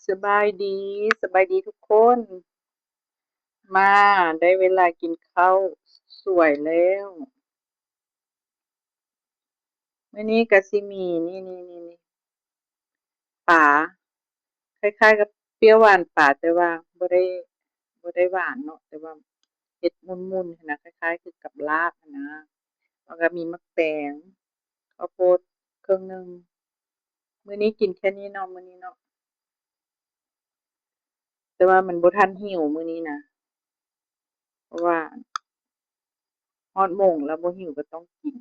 ສະບາຍດີ, ສະບາຍດີທຸກຄົນ. ມາ, ໄດ້ເວລາກິນເຂົ້າສວຍແລ້ວ. ມື້ນີ້ກະຊິມີ ນີ້ໆໆ ປາ ຄ້າຍໆກັບປ່ຽວຫວານປາ ແຕ່ວ່າບໍ່ໄດ້ ບໍ່ໄດ້ຫວານເນາະ ແຕ່ວ່າເຮັດໝຸ່ນໆຫັ້ນນະ ຄ້າຍໆຄືກັບລາບຫັ້ນນະ. ແລ້ວກະມີໝາກແຕງ ເຂົ້າໂພດເຄິ່ງໜຶ່ງ. ມື້ນີ້ກິນແຄ່ນີ້ເນາະ ມື້ນີ້ເນາະ. ແຕ່ວ່າມັນບໍ່ທັນຫິວມື້ນີ້ນະ ເພາະວ່າຮອດໂມງແລ້ວບໍ່ຫິວກໍຕ້ອງກິນ.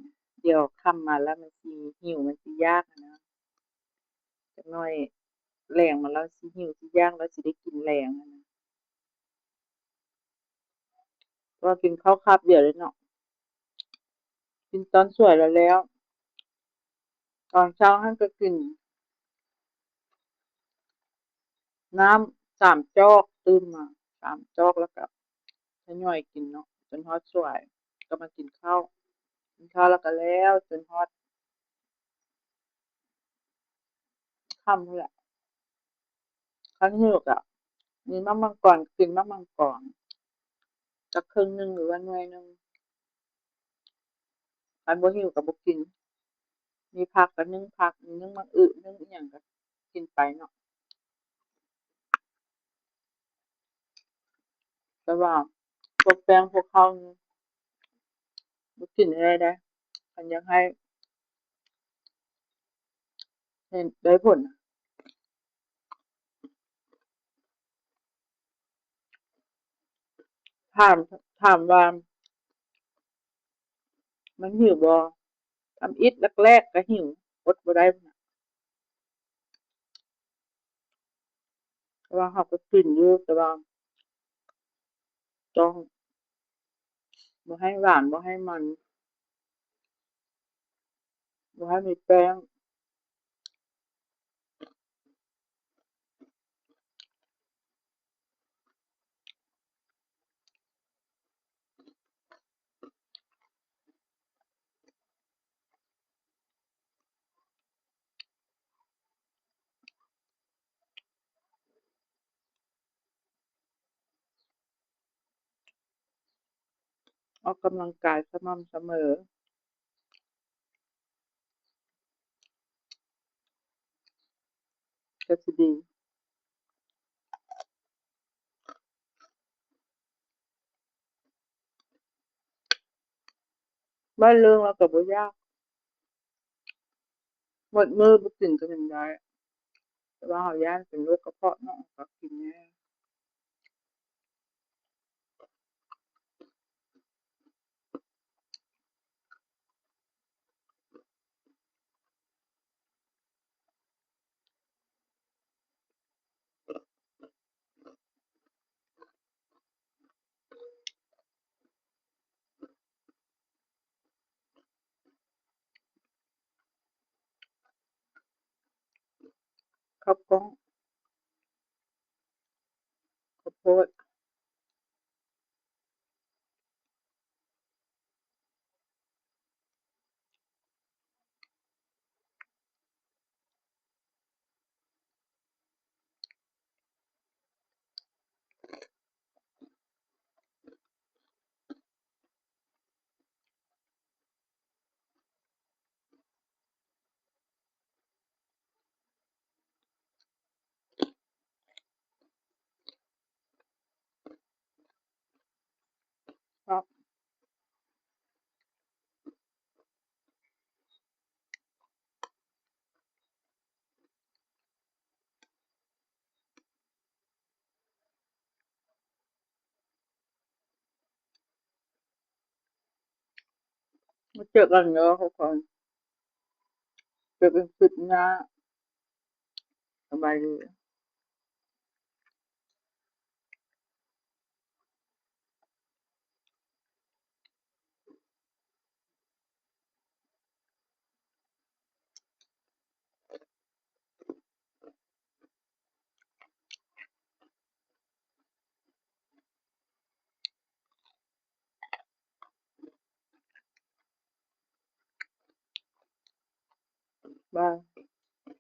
ດຽວຄ່ຳມາແລ້ວມັນຊິຫິວ ມັນຊິຢາກຫັ້ນນະ. ຈັກໜ້ອຍແລງມາແລ້ວຊິຫິວ ຊິຢາກ ແລ້ວຊິໄດ້ກິນແລງຫັ້ນນະ. ເພາະວ່າກິນເຂົ້າຄາບດຽວເລີຍເນາະ ກິນຕອນສວຍແລ້ວແລ້ວ. ຕອນເຊົ້າຫັ້ນກໍກິນນ້ຳສາມຈອກ ຕື່ມມາສາມຈອກ ແລ້ວກໍທະຍອຍກິນເນາະ ຈົນຮອດສວຍ ກໍມາກິນເຂົ້າ. ກິນເຂົ້າແລ້ວກໍແລ້ວຈົນຮອດ ຄ່ຳພຸ້ນແຫຼະ. ຄັນຫິວກະມີໝາກມັງກອນ ກິນໝາກມັງກອນຈັກເຄິ່ງໜຶ່ງ ຫຼືວ່າໜ່ວຍໜຶ່ງ. ຄັນບໍ່ຫິວກະບໍ່ກິນ. ມີຜັກກະໜຶ້ງຜັກ ໜຶ້ງໝາກອຶ ໜຶ້ງອີ່ຫຍັງກະກິນໄປເນາະ. ແຕ່ວ່າພວກແປ້ງພວກເຂົ້ານີ້ບໍ່ກິນໄດ້ເດ້ ຄັນຢາກໃຫ້ເຫັນໄດ້ຜົນ. ຖາມ ຖາມວ່າມັນຫິວບໍ່? ທຳອິດແລກໆກໍຫິວ ອົດບໍ່ໄດ້ພຸ້ນນະ. ແຕ່ວ່າເຮົາກໍກິນຢູ່ ແຕ່ວ່າຕ້ອງບໍ່ໃຫ້ຫວານ ບໍ່ໃຫ້ມັນ ບໍ່ໃຫ້ມີແປ້ງ. ອອກກຳລັງກາຍສະໝ່ຳສະເໝີ ກໍຊິດີ. ບາດເລີງແລ້ວກໍບໍ່ຢາກ ໝົດມື້ບໍ່ກິນກໍຍັງໄດ້ ແຕ່ວ່າເຮົາຢ້ານເປັນໂລກກະເພາະເນາະ ກໍກິນແດ່. ເຂົ້າກ້ອງ ເຂົ້າໂພດ. ມາເຈີກັນເດີທຸກຄົນ ເຈີກັນຄລິບໜ້າ ສະບາຍດີ. ບາຍ.